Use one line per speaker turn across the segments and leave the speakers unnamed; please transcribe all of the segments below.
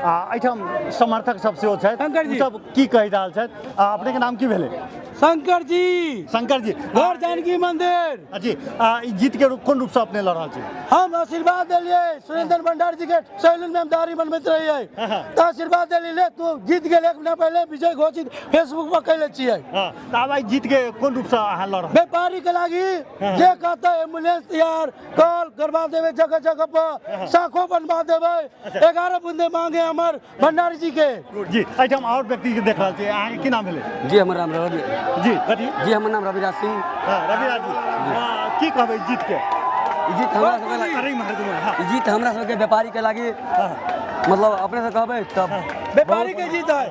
आ एहिठाम समर्थक सब सेहो छथि
शंकर जी।
ओ सब की कहि रहल छथि। आ अपनेके नाम की भेलै?
शंकर जी।
शंकर जी।
घर जानकी मंदिर।
जी, आ ई जीत के कोन रूपसँ अपने लऽ रहल छी?
हम आशीर्वाद देलियै सुरेंद्र भंडारी जी के, सैलून में हम दाढ़ी बनबैत रहियै तऽ आशीर्वाद देलियै, ले तू जीत गेल एक महीना पहिले विजय घोषित फेसबुक पर कैले छियै।
हँ, तऽ आब एहि जीत के कोन रूपसँ अहाँ लऽ रहल?
व्यापारी के लागी जे कहते एम्बुलेंस तैयार कल करवा देबै, जगह जगह पर साखो बनवा देबै। 11 बूंदे मांगे हमर भंडारी जी के।
जी, एहिठाम आओर व्यक्ति के देख रहल छी। अहाँके की नाम भेलै?
जी, हमर नाम रवि।
जी, कथी?
जी, हमर नाम रविराज सिंह।
हँ, रविराज जी, हँ, की कहबै जीत के?
ई जीत हमरा सबके
अरे महाराज, हँ।
ई जीत हमरा सबके व्यापारी के लागी, मतलब अपने से कहबै तब
व्यापारी के जीत है।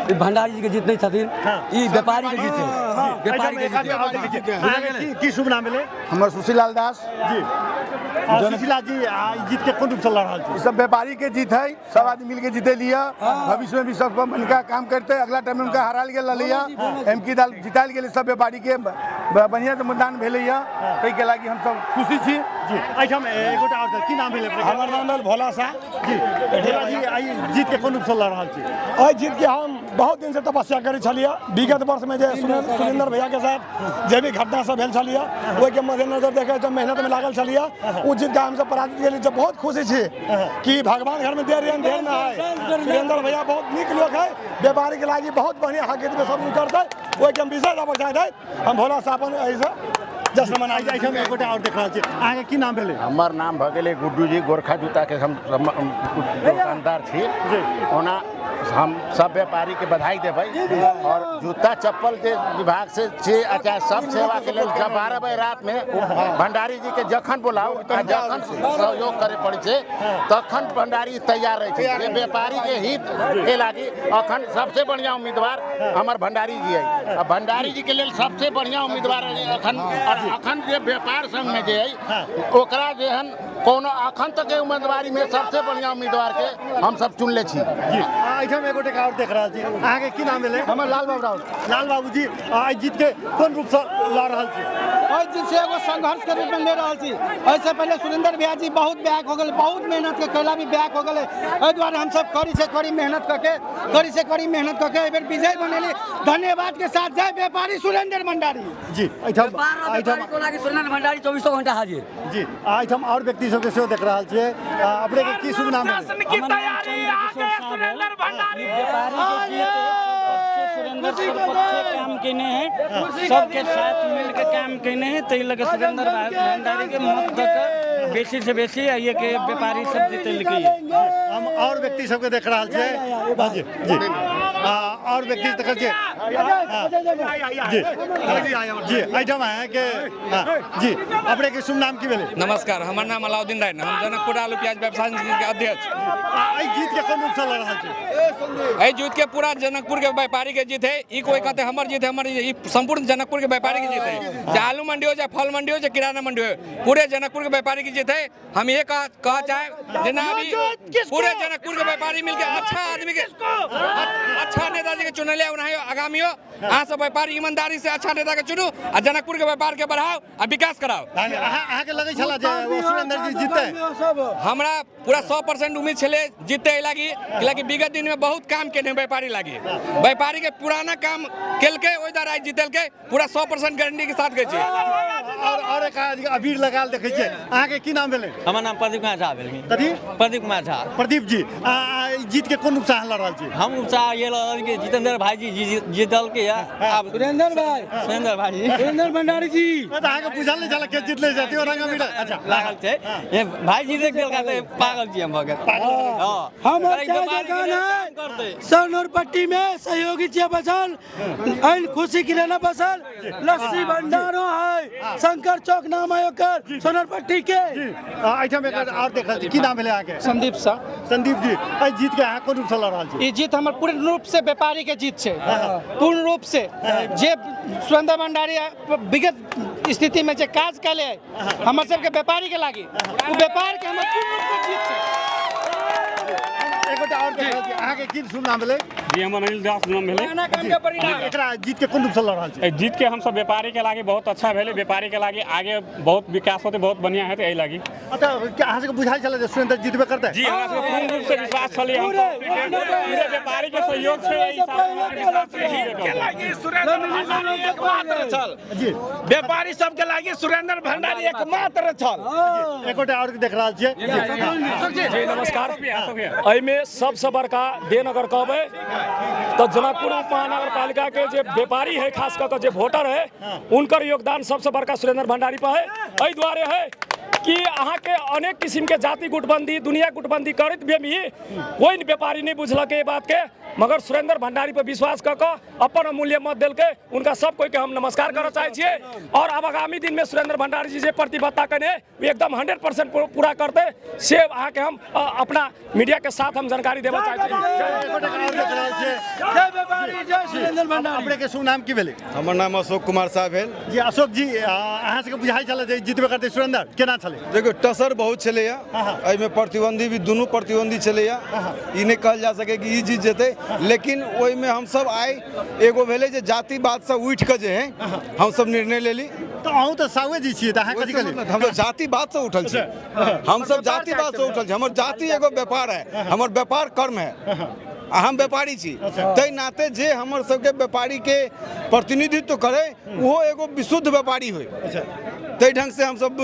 ई भंडारी जी के जीत नहीं छथिन, ई व्यापारी के जीत छै, व्यापारी के जीत।
अहाँके की शुभ नाम भेलै?
हमर सुशीलाल दास।
जी, सुशीला जी, आ ई जीत के कोन रूप से लड़ रहल छी?
ई सब व्यापारी के जीत है, सब आदमी मिलके जीते लिया, भविष्य में भी सब उनका काम करते। अगला टाइम में उनका हराल गेल रहिया, एम की दाल जितायल गेल, सब व्यापारी के बढ़िया से मतदान भेलैया, ताहि के लागी हम सब खुशी छी।
जी, एहिठाम एगोटा आओर की नाम भेलै?
हमर नाम भेल भोला शाह।
जी, भोला जी, एहि जीत के कोन रूप से लड़ रहल छी?
एहि जीत के हम बहुत दिन से तपस्या करै छलियै। विगत वर्ष में जे सुरेंद्र भैया के साथ जे भी घटना सब भेल छलियै ओहिके मद्देनजर देखैत हम मेहनत में लागल छलियै, ओ जीत के हमसब पराजित गेली। जब बहुत खुशी छी कि भगवान घर में देर देर न है। सुरेंद्र भैया बहुत नीक लोग है, व्यापारी के लागी बहुत बढ़िया हकीकत में सब करते, ओहिके हम विशेष अपेक्षा है। हम भोला साहब अपन एहिसँ जश्न मनाइ।
एहिठाम एगोटा आओर देख रहल छी। अहाँके की नाम भेलै?
हमर नाम भऽ गेलै गुड्डू जी, गोरखा जूताके हम दोकानदार छी। ओना हम सब व्यापारी के बधाई देबै और जूता चप्पल के विभाग से छी, चाहे सब सेवा के लेल जब 12 बजे रात में भंडारी जी के जखन बोलाउ आ जखन सहयोग करे पड़ै छै तखन भंडारी तैयार रहै छै। जे व्यापारी के हित के लागी अखन सबसे बढ़िया उम्मीदवार हमर भंडारी जी है। आ भंडारी जी के लेल सबसे बढ़िया उम्मीदवार अखन, और अखन जे व्यापार संघ में जे है ओकरा जेहन कोनो अखन तक के उम्मीदवारी में सबसे बढ़िया उम्मीदवार के हम सब चुनले छी।
जी, एहिठाम एगोटे आओर देख रहल छी। अहाँके की नाम भेलै?
हमर लाल बाबू राउत।
लाल बाबू जी, एहि जीत के कोन रूप से लऽ रहल छी?
एहि जीत से एगो संघर्ष के रूप में ले रहल छी। एहिसँ पहिले सुरेंद्र भैया जी बहुत बैक हो गेलै, बहुत मेहनत के कैला भी बैक हो गेलै। एहि दुआरे हमसब कड़ी से कड़ी मेहनत कऽ के, कड़ी से कड़ी मेहनत कऽ के एहि बेर विजय बनेली। धन्यवाद के साथ जय व्यापारी सुरेंद्र भंडारी।
जी, एहिठाम
सुरेंद्र भंडारी 24 घंटा हाजिर।
जी, एहिठाम आओर व्यक्ति सबके सेहो देख रहल छियै। अपने के की शुभ नाम भेलै?
सुरेंद्र काम केने है, सबके साथ मिल के काम केने है, ताहि लऽ के सुरेंद्र भंडारी के मत दऽ के बेसी से बेसी आइए के व्यापारी सब जीतेलकै।
हम और व्यक्ति सबके देख रहल छियै। जी जी, और व्यक्ति देखै छियै। जी जी, एहिठाम अहाँके जी, अपने के शुभ नाम की भेलै?
नमस्कार, हमर नाम अलाउद्दीन राय, हम जनकपुर आलू प्याज व्यवसाय के अध्यक्ष।
एहि जीत के कोन रूप से लड़ रहल छी?
एहि जीत के पूरा जनकपुर के व्यापारी के जीत है। ई कोई कहते हमर जीत है, हमर ई संपूर्ण जनकपुर के व्यापारी के जीत है। चाहे आलू मंडी हो, चाहे फल मंडी हो, चाहे किराना मंडी हो, पूरे जनकपुर के व्यापारी की जीत है। हम ये कह चाहे जेना अभी पूरे जनकपुर के व्यापारी मिलके अच्छा आदमी के अच्छा नेताजी के चुनलियै, ओनाही आगामी हो अहाँ सब व्यापारी ईमानदारी से अच्छा नेता के चुनू आ जनकपुर के व्यापार के बढ़ाओ आ विकास कराओ।
अहाँके लगै छला जे ओ सुरेंद्र जी जीतै?
हमरा पूरा 100% उम्मीद छलै जीतै लागी, लागी विगत दिन में बहुत काम केने व्यापारी लागी, व्यापारी के पुराना काम केलकै ओहि द्वारा जीतलकै, पूरा 100% गारंटी के साथ कहै छियै।
और एक अबीर लगाल देखै छियै। अहाँके की नाम भेलै?
हमर नाम प्रदीप कुमार झा भेल।
कथी?
प्रदीप कुमार झा।
प्रदीप जी, जीत के कोन उत्साह लड़ रहल छी?
हम उत्साह ये लड़ के जितेंद्र भाई जी जीतलकै आब
सुरेंद्र भाई,
सुरेंद्र भाई जी,
सुरेंद्र भंडारी जी।
तऽ अहाँके बुझल नहि छल के जीतले जाती और रंग अबीर। अच्छा
लागल छै ये भाई जीत गेल तऽ पागल छी हम भऽ गेल।
हमर चाय दुकान है सनौरपट्टी में, सहयोगी छियै बसल, एहन खुशी किराना बसल, लस्सी भंडारो है, शंकर चौक नाम है ओकर, सोनरपट्टी के।
एहिठाम एक आओर देख रहल छी। की नाम भेलै अहाँके?
संदीप शाह।
संदीप जी, एहि जीत के अहाँ कोन रूप से लड़ रहल छी?
ई जीत हमर पूर्ण रूप से व्यापारी के जीत छै, पूर्ण रूप से। जे सुरेंद्र भंडारी विगत स्थिति में जे काज कैले हमर सबके व्यापारी के लागी, ओ व्यापार के हमर पूर्ण रूप से जीत छै।
एगोटा और देख रहल छी अहाँके की शुभ नाम भेलै?
जी, हमर अनिल दास नाम भेलै।
एकरा जीत के कोन रूप से लऽ रहल छी?
एहि जीत के हमसब व्यापारी के लागी बहुत अच्छा भेलै, व्यापारी के लागी आगे बहुत विकास होतै, बहुत बढ़िया हेतै एहि लागी।
अच्छा, अहाँ सबके बुझाइ छलै जे सुरेंद्र जीतबे करतै?
जी, हमरा सबके पूर्ण रूप से विश्वास छलै, हम पूरे व्यापारी के सहयोग छै एहि हिसाब से।
जी,
व्यापारी सबके लागि सुरेंद्र भंडारी एकमात्र छल।
एकोटा और देख रहल छियै।
जी नमस्कार। एहिमे सबसँ बड़का देन अगर कहबै तऽ जनकपुर उप महानगरपालिका के जे व्यापारी है, खास कऽ के जे वोटर है, उनकर योगदान सबसँ बड़का सुरेंद्र भंडारी पर है। एहि दुआरे है कि अहाँके अनेक किसिम के जाति गुटबंदी, दुनिया गुटबंदी करैत भी कोई व्यापारी नहीं बुझलक ये बात के, मगर सुरेंद्र भंडारी पर विश्वास कऽ कऽ अपन अमूल्य मत देलकै। उनका सब कोई के हम नमस्कार करऽ चाहै छियै। और अब आगामी दिन में सुरेंद्र भंडारी जी जे प्रतिबद्धता कने एकदम 100% पूरा करतै, से अहाँके हम अपना मीडिया के साथ हम जानकारी देबऽ चाहै छी।
अपने के शुभ नाम की भेलै?
हमर नाम अशोक कुमार साह भेल।
जी अशोक जी, अहाँ सबके बुझाइ छलै जे जीतबे करतै सुरेंद्र, केना छलै?
देखियौ, टसर बहुत छलैया, एहिमे प्रतिद्वंदी भी दुनू प्रतिद्वंदी छलैया, ई नहि कहल जा सकै कि ई जीत जेतै, लेकिन ओहिमे हमसब आइ एगो भेलै जे जातिवादसँ उठि कऽ जे है हमसब निर्णय लेली।
तऽ अहूँ तऽ साहुए जी छियै, तऽ अहाँ कथी कहलियै?
हमसब जातिवादसँ उठल छी, हमसब जातिवादसँ उठल छी। हमर जाति एगो व्यापार है, हमर व्यापार कर्म है, आ हम व्यापारी छी, ताहि नाते जे हमर सबके व्यापारी के प्रतिनिधित्व करे ओहो एगो विशुद्ध व्यापारी होइ। ताहि ढंग से हमसब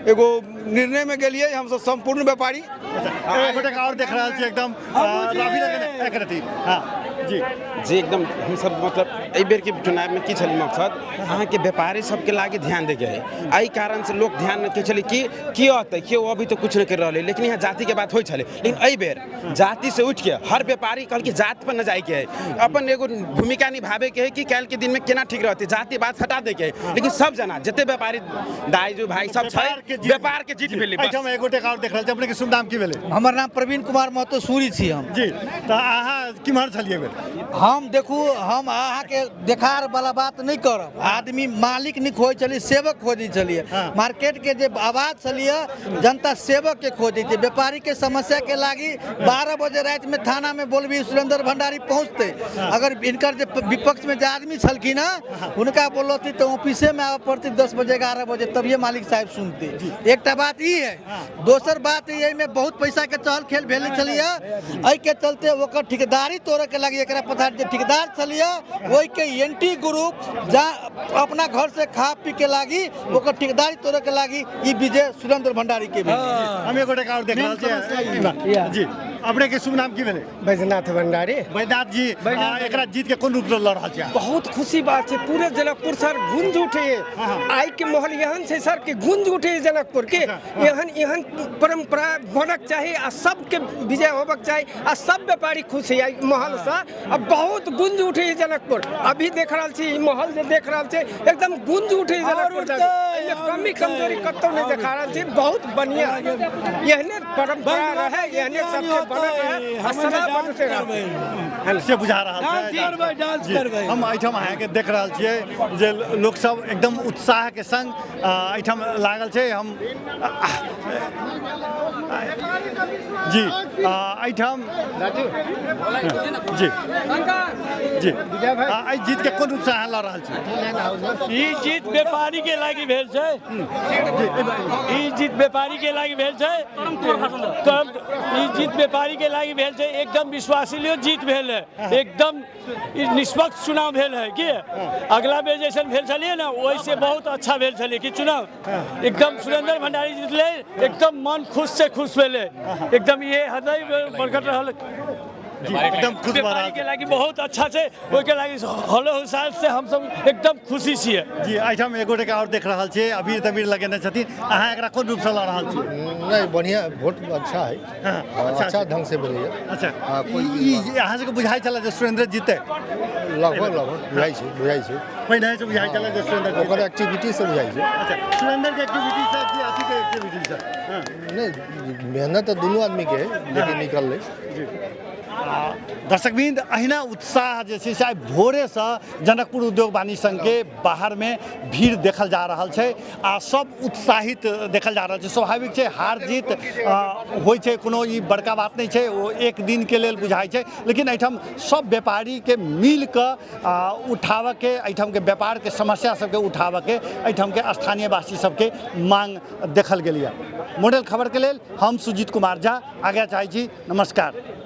एगो निर्णय में गेलियै, हमसब संपूर्ण व्यापारी।
एक और देख रहल छी एकदम रवि लगन एक रति। हाँ जी
जी, एकदम हमसब मतलब एहि बेरके चुनावमे की छलै मकसद, अहाँके व्यापारी सबके लागि ध्यान दैके है। एहि कारणसँ लोक ध्यान नहि छलै कि के अतै, केओ अभी तऽ कुछ नहि करि रहलै, लेकिन यहाँ जातिके बात होइ छलै। लेकिन एहि बेर जातिसँ उठिके हर व्यापारी कहलकै जाति पर न जाइके है, अपन एगो भूमिका निभाबैके है कि काल्हिके दिनमे केना ठीक रहतै, जाति बात हटा दैके है। लेकिन सब जना जते व्यापारी दाइ जो भाइ सब छै, व्यापारके जीत भेलै।
एहिठाम एगोटे और देख रहल छी, अपनेके शुभ नाम की भेलै?
हमर नाम प्रवीण कुमार महतो सूरी छी हम।
जी, तऽ अहाँ केम्हर छलियै?
हम देखू, हम अहाँके देखार वाला बात नहि करब। आदमी मालिक नहि खोजै छलियै, सेवक खोजै छलियै। मार्केट के जे आवाज छलियै, जनता सेवक के खोजै छै। व्यापारी के समस्या के लागि 12 बजे राति में थाना में बोलबी सुरेंद्र भंडारी पहुँचते। अगर इनकर जे विपक्ष में जे आदमी छलखिन हँ, हुनका बोलती तऽ ऑफिसे में आबऽ पड़ती 10 बजे 11 बजे, तभिए मालिक साहब सुनते। एकटा बात ई है। दोसर बात एहिमे बहुत पैसा के चहल खेल भेल छलियै, एहिके चलते ओकर ठेकेदारी तोड़े के लागि एकरा पछाड़ जे ठेकेदार छलियै ओहिके एंटी ग्रुप जा अपना घर से खा पी के लागि ओकर ठेकेदारी तोड़े के लागि ई विजय सुरेंद्र भंडारी के भेल।
हम एगोटे और देख रहल छियै। जी, अपने के शुभ नाम की भेलै?
बैजनाथ भंडारी।
बैजनाथ जी, एकरा जीत के कोन रूप से लऽ रहल छियै?
बहुत खुशी बात छै, पूरे जनकपुर सर गुंज उठे। आइ के माहौल एहन छै सर कि गुंज उठे जनकपुर के। एहन एहन परंपरा बनक चाही आ सबके विजय होबक चाही आ सब व्यापारी खुश है माहौल से। आ बहुत गुंज उठे जनकपुर। अभी देख रहल छी ई माहौल जे देख रहल छै एकदम गुंज उठे जनकपुर। कमी कमजोरी कतौ नहि देखा रहल छी, बहुत बढ़िया एहने परंपरा रहे, एहने सबके बनल रहे आ सदा बनते रहे
से बुझा रहल छै। हम एहिठाम अहाँके देख रहल छियै जे लोकसब एकदम उत्साह के संग एहिठाम लागल छै। हम जी एहिठाम जी जी एहि जीत के कोन रूपसँ अहाँ लऽ रहल छी?
ई जीत व्यापारी के लागि भेल छै, ई जीत व्यापारी के लागि भेल छै, ई जीत व्यापारी के लागि भेल छै। एकदम विश्वासनीय जीत भेल है, एकदम निष्पक्ष चुनाव भेल है। कि अगला बेर जैसन भेल छलियै ने ओहिसे बहुत अच्छा भेल छलियै कि चुनाव। एकदम सुरेंद्र भंडारी जीतले, एकदम मन खुश से खुश भेलै, एकदम ये हृदय बरकत रहल।
एकदम खुश
व्यापारी के लागि बहुत अच्छा छै, ओहिके लागि हलो हुसाल से हमसब एकदम खुशी छियै।
जी, एहिठाम एगोटे के और देख रहल छियै, अबीर तबीर लगेने छथिन, अहाँ एकरा कोन रूपसँ लऽ रहल छी?
नहीं, बढ़िया वोट अच्छा है, अच्छा ढंग से भेलैया।
अच्छा, ई अहाँ सबके बुझाइ छलै जे सुरेंद्र जीतै?
लगभग लगभग बुझाइ छै, बुझाइ छै
पहिने से बुझाइ छलै जे सुरेंद्र
ओकर एक्टिविटी से बुझाइ छै।
अच्छा, सुरेंद्र के एक्टिविटी से की अथी के एक्टिविटी छै।
नहि, मेहनत तऽ दुनू आदमीके है, लेकिन निकललै।
दर्शकवृन्द, अहिना उत्साह जे छै से आइ भोरेसँ जनकपुर उद्योग वाणिज्य संघके बाहरमे भीड़ देखल जा रहल छै आ सब उत्साहित देखल जा रहल छै। स्वाभाविक छै, हार जीत होइ छै, कोनो ई बड़का बात नहि छै, ओ एक दिनके लेल बुझाइ छै, लेकिन एहिठाम सब व्यापारीके मिल कऽ उठाबऽके, एहिठामके व्यापारके समस्या सबके उठाबऽके एहिठामके स्थानीयवासी सबके मांग देखल गेल यऽ। मॉडल खबरके लेल हम सुजीत कुमार झा आज्ञा चाहै छी। नमस्कार।